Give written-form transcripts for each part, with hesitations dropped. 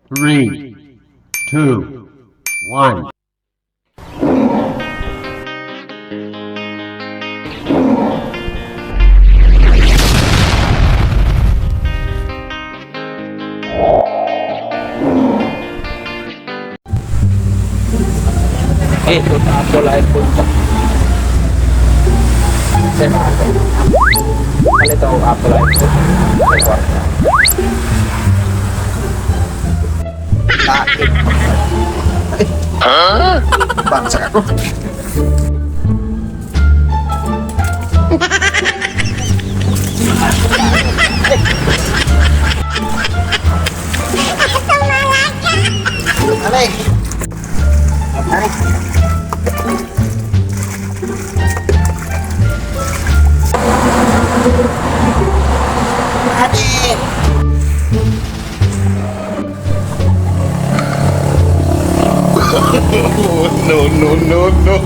Three, two, one. Eh, ito Apple iPhone pa. Sir, palit ako Apple iPhone. Sa kwarta. Bakit? Bagsak ako. Alay! Alay! Ate! No, no, no, no.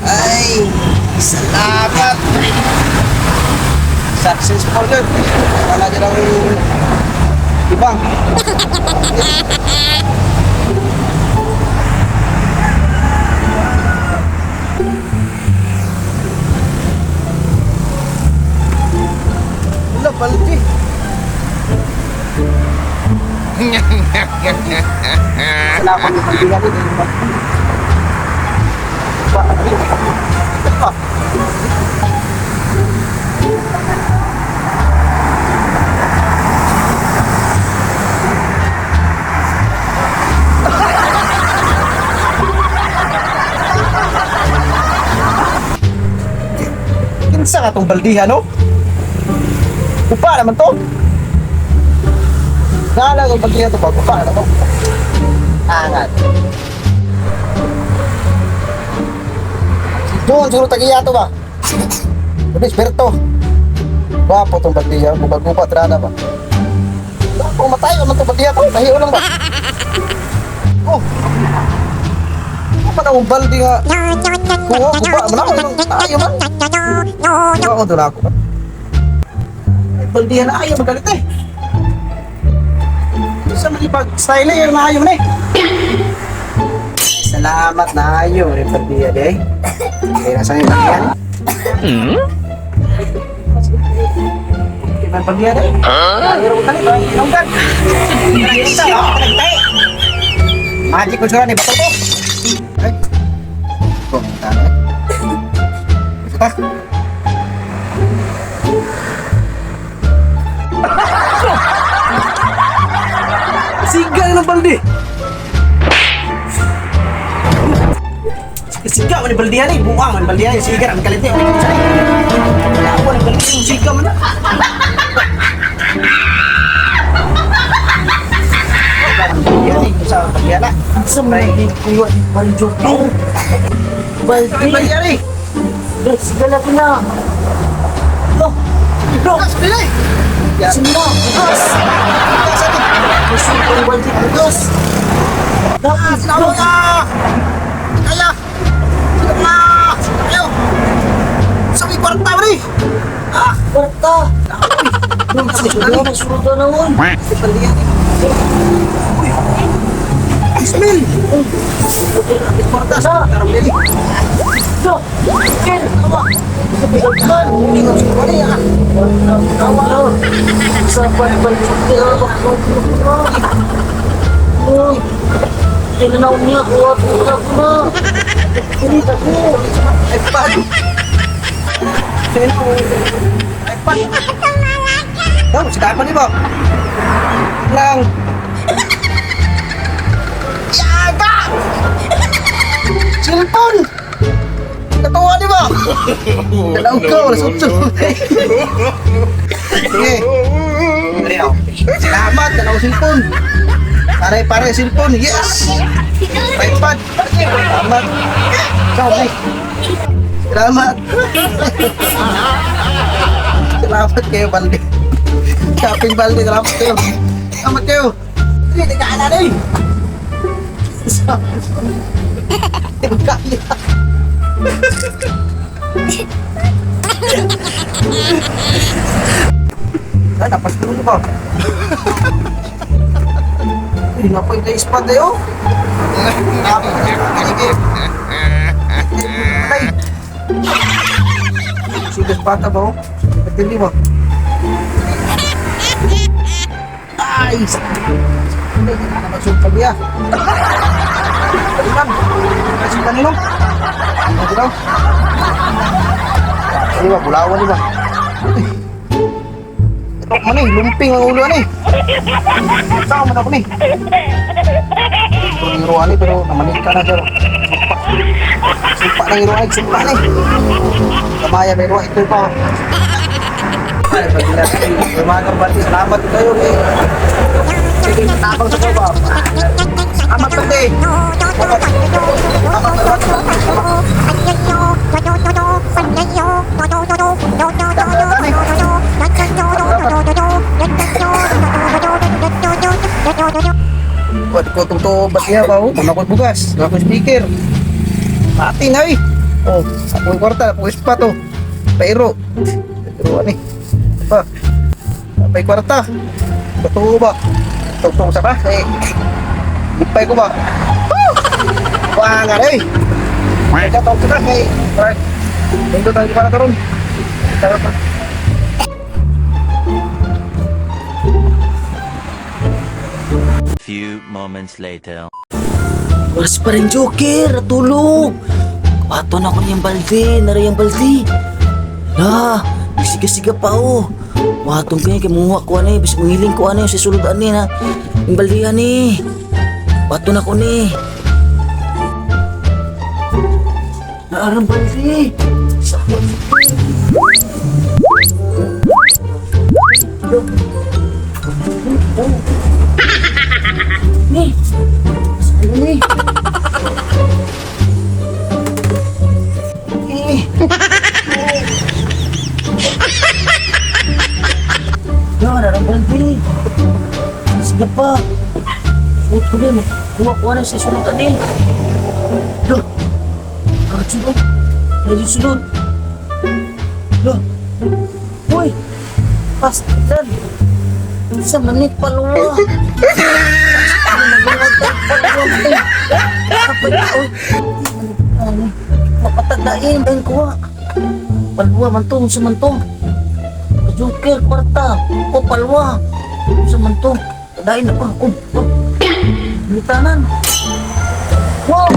Ay, salamat. Successful yun. Wala din ang ibang. Wala, baldi. Salamat yung baldi natin. Pa, pa. Kinsa ka tong baldihan, no? Upa naman to. Nala kong baldihan to ba? Upa naman to. Angat. Doon, siguro tagiya to ba? Luis Berto. Gwapo tong baldihan. Guba-guba, trana ba? Kung matay, man tong baldihan to. Tahiyo lang ba? Oh! Ano pa na akong baldi nga? Kuha, guba, man ako. Ayaw man. Kuha ko doon ako. Ay, baldihan na ayaw, magalit eh. Sa mga ipag-style eh, na ayaw na eh. Salamat na ayaw, yung baldihan eh. Kaya nasa yung baldihan eh. Yung baldihan eh. Ayaw ko kalit, ay, inunggan. Magic ko sura ni bato to. Ay. Kumita na eh. Ito. Siga ng balde. Siga man ni baldihan eh. Buang man baldihan. Siga ang kalit eh. Wala ko ni baldihan. Siga man. Baldihan eh. Sa baldihan na. Sa mga kuya ni Baljo. Balde. Baldihan eh. Guys, dala ko na. Oh, bro. Gas, pili. Gas na. Gas. Gas atin. Gusto ko yung balde. Gas. Dapat, Sinama ka! Kaya! Sinama! Kayo! Sa may kwarta ba ni? Ah! Kwarta. Bro, susunod na, susunod na naman. Baldihan eh. Ismail! Kwarta sa tarong dili. Bro, Ken. Daghan. Ingon sa kwarta ah. Tawa. Sa balde. Uy. Tinanaw niya, kuha ko na ko na. Pinita ko. iPad. Sino? iPad. Oh, si iPad di ba? Lang. Yaga! Cellphone! Katawa di ba? Dalaw ko, nasutso. Sige. Dali ako. Salamat, dalaw cellphone. Pare-pare cellphone, yes! iPad. Salamat. Ciao, bye. Salamat. Salamat kayo, Balde. Shopping Balde, salamat kayo. Salamat kayo. Hindi, tagaan na rin. Hindi ko kaya. Ay, napastulo ba? Hindi na po yung spot eh, oh. Sudas bata ba, oh? Patili mo. Ay! Hindi ka na magsumpag niya. Ma'am, kasi kanino? Ano daw? Ano ba? Bulawan di ba? Ito man eh, lumping ang ulo ani. Saan man ako ni? Ito ang iro ani pero namanig ka na siya. Sumpa. Sumpa ng iro ani, sumpa ni. Kamaya may iro ito pa. Ay, pag umagang bati, salamat kayo eh. Sige, tabang sa baba. Salamat pati. Wad ko itong to, ba't niya ba? Oh, Ano ko bugas, ano ko speaker. Pati na eh. Oh, ako yung kwarta, ako yung spot oh. Pero, pero ano eh. Pa, may kwarta. Totoo ba? Tugtong sa ba? Eh, lipay ko ba? Woo! Wah, nga eh. Kaya tawag sa ka, eh. Right. Dito tayo para karon. Tara pa. Few moments later. Oras pa rin, Joker. Natulog. Kapato na ako niyang balde. Naray ang balde. La, siga-siga pa oh. Watong kaya kay muha ko ani, bis mangiling ko ani sa sulod ani na. Yung balde ani. Wato na ko ni. Naarang balde. Sa Ni. Ano ni? Eh. Yan, arang balde. Sige pa. Suot ko din. Kuha-kuha na sa sulod ani. Loh. Kagat sulod. Medyo sulod. Loh. Uy. Pastilan. Sa manit paluwa. Mapatagain ang kuha. Palwa man to, sa man to. Joker, kwarta. O palwa. Sa man to. Tagain na pa. Oh, oh. Litanan. Wow!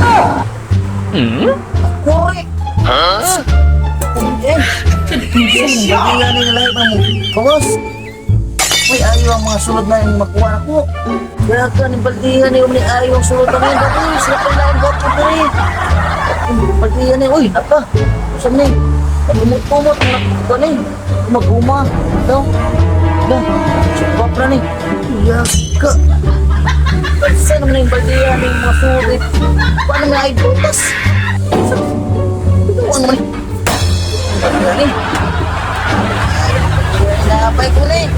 Hmm? Kore! Huh? Eh! Hindi yan yung lahat ng kawas. Uy, ayaw ang mga sulod na yung makuha na ko. Kaya ka, ni Baldihan yung ni ayaw ang sulod na yun. Uy, sila pa lang ang ko diri. Baldihan ni, uy, napa. Saan ni? Tumot-tumot, nakuha ni. Maguma. Daw. Daw. Supap na ni. Yaka. Saan naman yung Baldihan yung mga sulod eh? Paano nga ay butas? Ano naman eh? Baldihan ni. Napay ko na eh.